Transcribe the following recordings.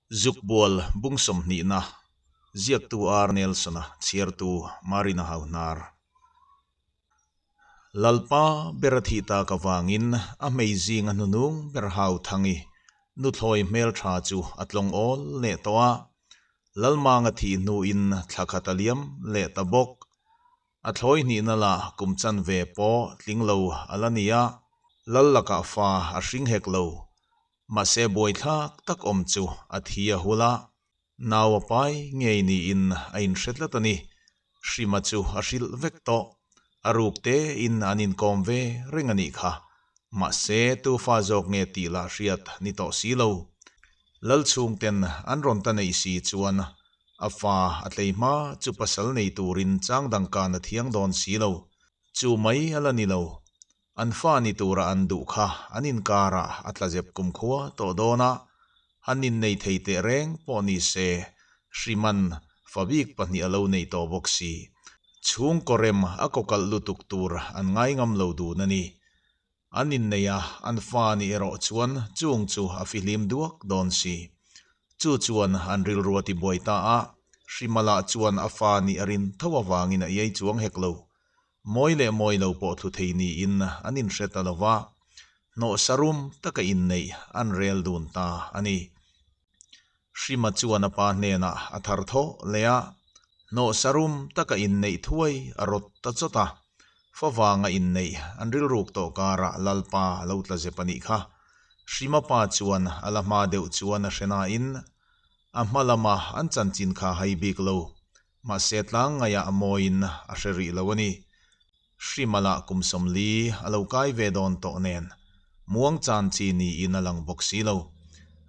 Zukbual bung sawmhnihna, ziaktu R. Nelson-a, chhiartu Marina Hauhnar. Lalpa ber a thih tak avangin a hmei zinga hnunung ber Hauthangi nuthlawi hmeltha chu a tlawng awl leh tawh a, Lalmanga thih hnuin thla khat a liam leh ta bawk. A thlawi hnihna lah kum chanve pawh tling lo a la ni a, Lal lakah fa a hring hek lo. Mahse buaithlak tak awm chu a thi a hul a, nau a pai ngei niin a inhre tlat a ni. Hrima chu a hrilh vek tawh. A ruk tein an inkawm ve reng a nih kha. Mahse tu fa zawk nge tih lah hriat ni tawh si lo. Lal chhungten an rawn ta neih si chuan a fa a tlei hma chu pasal nei turin chang dang kan a thiang dawn si lo. Chu mai a la ni lo. An fa ni tura an duh kha an inkarah a tla zep kumkhua tawh dawn a, han innei thei teh reng pawh ni se, Hriman fa bik pahnih a lo nei tawh bawk si. Chhungkaw rem a kawkalh lutuk tur an ngai ngam lo dun a ni. An innei a, an fa nih erawh chuan chung chu a fihlim duak dawn si. Chu chuan an rilru a tibuai ta a, Hrimala chuan a fa nih a rin tho avangin a iai chuang hek lo. Mawi leh mawi lo pawh thlu thei niin an inhre ta lo va, hnawhsa rum taka inneih an rel dun ta a ni. Hrima chuan a pa hnenah a thar thawh leh a, hnawhsa rum taka inneih thuai a rawt ta chawt a. Favanga inneih an rilruk tawh karah Lalpa a lo tla zep a nih kha. Hrima pa chuan a la hma deuh chuan a hre nain a hma lama an chanchin kha hai bik lo. Mahse tlang ngaiah a mawiin a hre rih lo a ni. Hrimala kum 40 a lo kai ve dawn tawh nen muang chan chi niin a lang bawk si lo.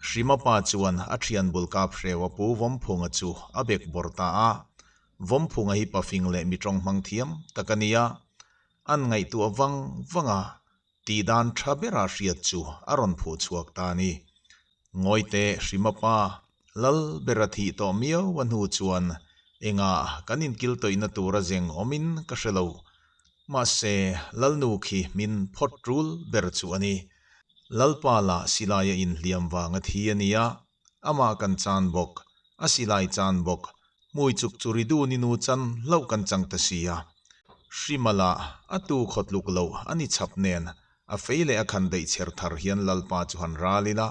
Hrima pa chuan a thian bul kap hreu a pu Vawmphunga chu a bek bawr ta a. Vawmphunga hi pafing leh mi tawng hmang thiam tak a ni a. An ngaihtuah vang vang a, tih dan tha bera hriat chu a rawn phuh chhuak ta a ni. Ngawite Hrima pa Lal ber a thih tawh miau a hnu chuan engah kan inkil tawihna tur a zeng awmin ka hre lo. Mahse, Lalnu khi min phawt tul ber chu a ni. Lalpa lah silai a inhliam vang a thi a nia, amah kan chan bawk, a silai chan bawk, hmui chuk chu ri dun i nu chan hlauh kan chang ta si a. Hrima lah a tu khawtluk loh a ni chhap nen, a fei leh a khan daih chher thar hian Lalpa chu han ral ila,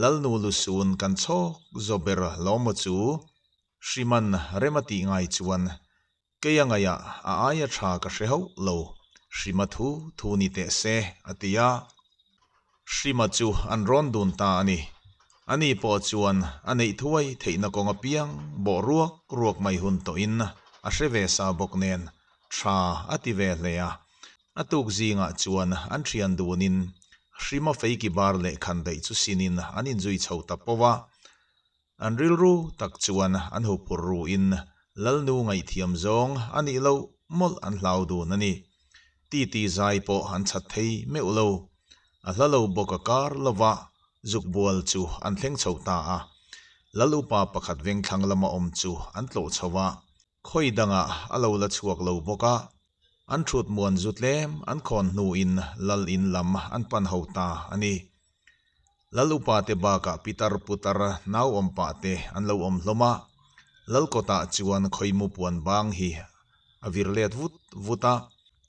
Lalnu lusun kan chhawk zo ber lawmaw chu? Hriman rem a tih ngai chuan kei a ngaihah a aia tha ka hre hauh lo, Hrima thu thu ni teh se, a ti a. Hrima chu an rawn dun ta a ni. Ani pawh chuan a neih thuai theihna kawng apiang bawh ruak ruak mai hun tawhin a hre ve sa bawk nen tha a ti ve hle a. A tuk zingah chuan an thian dunin Hrima feiki bar leh khandaih chu sinin an inzui chho ta pawh a. An rilru tak chuan an huphurh ruin Lalnu ngaihthiam zawng a nih loh mawlh an hlau dun a ni. Titi zai pawh an chhat thei meuh lo. A hla lo bawk a kar lova zukbual chu an thleng chho ta a. Lal upa pakhat vengthlang lama awm chu an tlawh chho a. Khawi dangah a lo la chhuak lo bawk a, an thut muan zu tlem an khawn hnuin lal in lam an pan ho ta a ni. Lal upa te bakah pitar putar nau awm pah te an lo awm hlawm a, lal kawtah chuan khawimu puan bang hi a vir let vut vut a,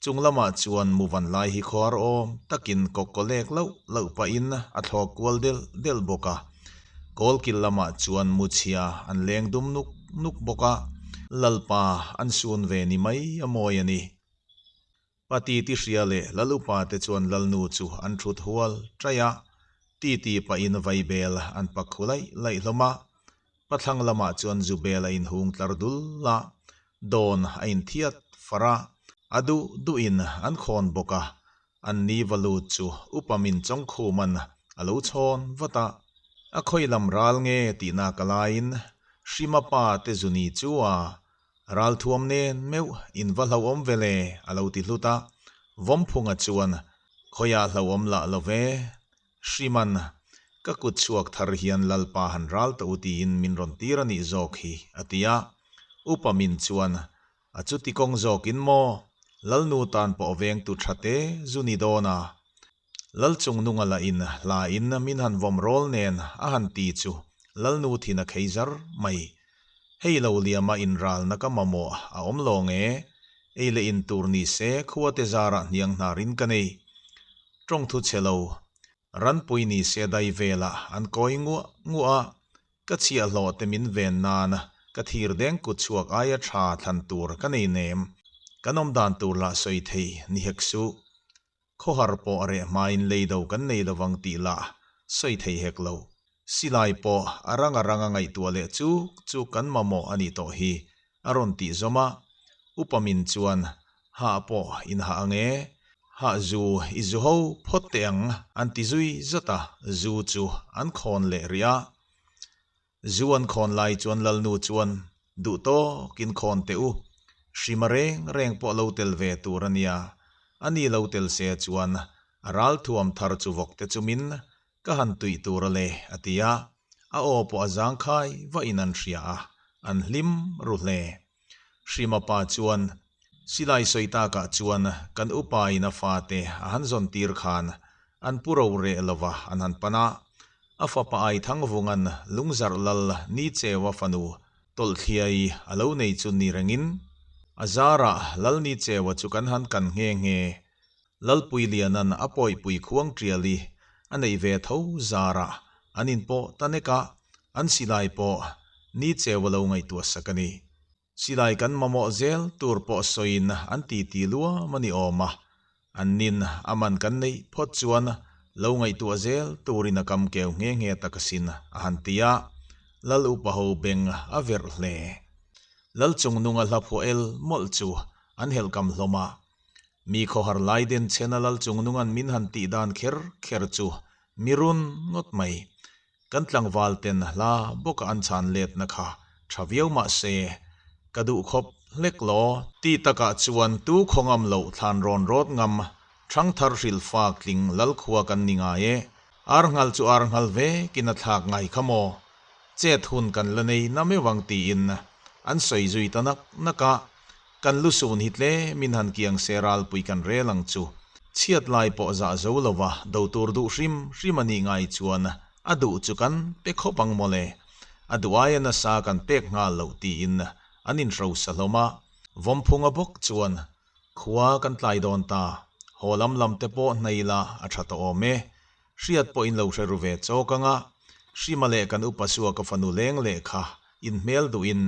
chung lamah chuan mu van lai hi khuar awm takin kawkkaw lek loh loh pahin a thlawk kual delh delh bawk a. Kawlkil lamah chuan mu chhia an leng dum nuk nuk bawk a, Lalpa an sun ve ni mai a mawi a ni. Pa titi hria leh Lal upa te chuan Lalnu chu an thut hual ṭaih a, titi pahin vaibel an pak khu laih laih hlawm a. Pathlang lamah chuan Zubel a inhung tlar dul a, dawn a inthiat far a, a duh duhin an khawn bawk a, an ni va lut chu upa min chawngkhuman a lo chhawn vat a. A khawi lam ral nge tihna ka laiin Hrima pa te zuni chu a ral thuam nen meuh in va hlauhawm ve le a lo ti hlut a, Vawmphunga chuan khawiah hlauhawm lah lo ve, Hriman, ka kut chhuak thar hian Lalpa han ral ta u tiin min rawn tir a nih zawk hi, a ti a. Upa min chuan, A chuti kawng zawkin maw? Lalnu tan pawh vengtu tha te zu ni dawn a. Lal chung nunga lah in hla in min han vawm rawl nen a han ti chu. Lalnu thin a khei zar mai. Hei lo liama inralna ka mamawh a awm lawng e. Ei leh in tur ni se khuate zarah hniang hnarin ka nei. Tawngthu chhe lo. Ranpui ni se dai velah an kawi nguah nguah a. Ka chhiahhlawh te min ven nan ka thir deng kut chhuak aia tha thlan tur ka nei nem. Kan awm dan tur lah sawi thei ni hek suh. Khawhar pawh a reh hmain lei do kan nei lovang tih lah sawi thei hek lo. Silai pawh a rang a rang a ngaihtuah leh chuk chuk kan mamawh a nih tawh hi a rawn tih zawm a. Upa min chuan hah pawh in hah ang e, hah zu i zu ho phawt teh ang an ti zui zat a, zu chu an khawn leh rih a. Zu an khawn lai chuan Lalnu chuan duh tawkin khawn teh u, hrima reng reng pawh lo tel ve tur a nia, a ni lo tel se chuan a ralthuam thar chu vawk te chumin ka han tuih tur a le a ti a, a aw pawh a zangkhai vahin an hria a, an hlim ru hle. Hrima pa chuan silai sawi takah chuan kan upa in a fate a han zawn tir khan an pu ro reh lova an han pan a, a fapa Aithangvungan Lungzarh lal Nicheua fanu Tawlhthliai a lo nei chu ni rengin a zarah Lal Nicheua chu kan han kan nghe nghe. Lalpuilianan a pawihpui khuang tial i a neih ve tho zarah an in pawh ta nek a, an silai pawh ni cheu a lo ngaihtuah sak a ni. Silai kan mamawh zel tur pawh sawiin an titi luam a ni awm a, an nin a man kan neih phawt chuan lo ngaihtuah zel turin a kam keu nghe nghe tak asin a han ti a, Lal upa ho beng a verh hle. Lal chungnunga hla phuah el mawlh chu an helh kam hlawm a, Mi khawhar lai den chhena lal chungnungan min han tih dan kher kher chu mi run ngawt mai. Kan tlangval ten hla bawka an chhan letna kha tha viau mah se, ka duh khawp hlek law. Ti takah chuan tu khaw ngam loh thlan rawn rawt ngam thangthar hrilh fak tling lal khua kan ni ngai e. Ar nghal chu ar nghal vekin a thlak ngai kha maw? Chet hun kan la nei na meuh ang tiin an sawi zui ta nak nak a. Kan lusun hi tlem in han kiang se ralpui kan rel ang chu. Chhiat lai pawh zah zo lova do tur duh hrim hrim a nih ngai chuan a duh chu kan pe khawp ang mawle. A duh aia nasa kan pek nghal loh tiin an inhrosa hlawm a. Vawmphunga bawk chuan khua kan tlai dawn ta, haw lam lam te pawh hnai la a tha tawh awm e. Hriat pawh in lo hre ru ve chawk ang a, Hrima leh kan upa Suaka fanu leng leh kha inhmel duhin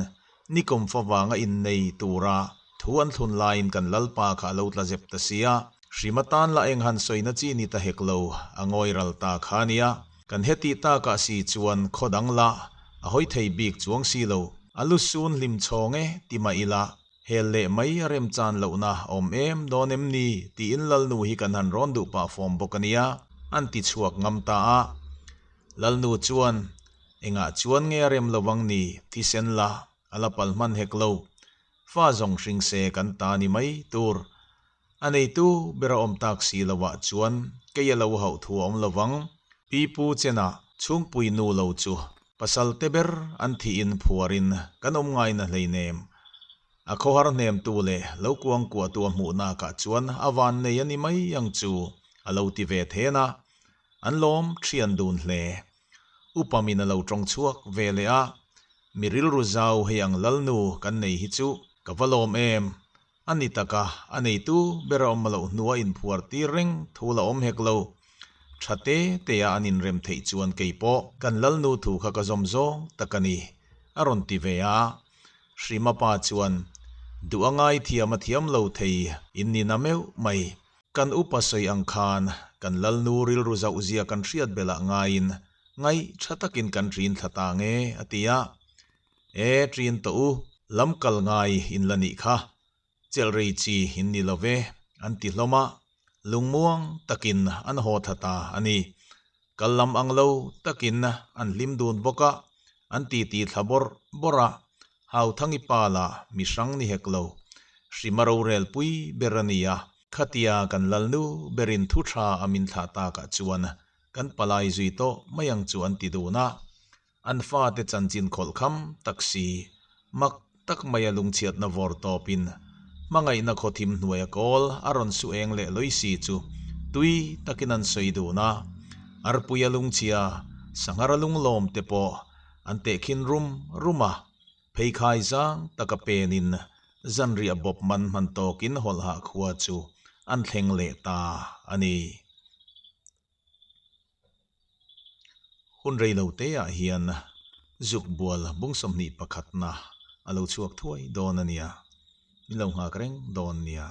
nikum fa vanga innei tura thu an thlun laiin kan Lalpa kha a lo tla zep ta sia, Hrima tan lah eng han sawina chi ni ta hek lo, a ngawi ral ta kha nia. Kan hetih takah si chuan khaw dang lah a hawi thei bik chuang si lo, a lu sun hlim chhawng e ti mah ila Hel leh mai a remchan lohna awm em dawn em ni tiin Lalnu hi kan han rawn duh pah fawm bawk a nia, an ti chhuak ngam ta a. Lalnu chuan, Engah chuan nge a rem lo ang ni, thisen la, a la pal hman hek lo. Fa zawng hring se kan ta ni mai tur. A neitu ber a awm tak si loah chuan kei a lo hauh thu a awm lo vang. Pi Pu Chenah chhungpui nu lo chu pasal te ber an thihin phuarin kan awm ngaina hleinem. A khawhar hnemtu leh lo kuangkuahtu a hmuh nakah chuan a vannei a ni mai ang chu a lo ti ve then a, an lawm thian dun hle. Upa min a lo tawng chhuak ve leh a, mi rilru zau hei ang lalnu kan nei hi chu ka va lawm em! A ni tak a, a neitu ber a awm loh hnua inphuar tir reng thu la awm hek lo. Tha te te a an inrem theih chuan kei pawh kan lalnu thu kha ka zawm zawng tak a ni, a rawn ti ve a. Hrima pa chuan, Duh a ngai thiam a thiam lo thei in ni na meuh mai. Kan upa sawi ang khan kan lalnu rilru zauh zia kan hriat belh ah ngaiin ngaih tha takin kan ṭin thla ta nge, a ti a. E ṭin tawh u, lam kal ngai in la nih kha, chelh rei chi in ni lo ve, an ti hlawm a, lungmuang takin an haw thla ta a ni. Kal lam ang lo takin an hlim dun bawk a, an titi thla bawrh bawrh a, Hauthangi pa lah mi hrang ni hek lo, hrima rorel pui ber a ni a, khatia kan lalnu berin thu tha a min thlah takah chuan kan palai zui tawh mai ang chu an ti dun a. An fate chanchin khawlh kham tak si, mak tak maia lungchhiatna vawr tawpin hmangaihna khaw thim hnuaia kawl a rawn su eng leh lawi si chu tui takin an sawi dun a. Arpuia lungchhia, sanghara lunglawm te pawh an tehkhin rum rum a, pheikhai zang taka penin zanriah bawp man hman tawkin Hawlhah khua chu an thleng leh ta a ni. Hun rei lo teah hian zuk bual bung 21 na a lo chhuak thuai dawn a nia, min lo nghak reng dawn nia.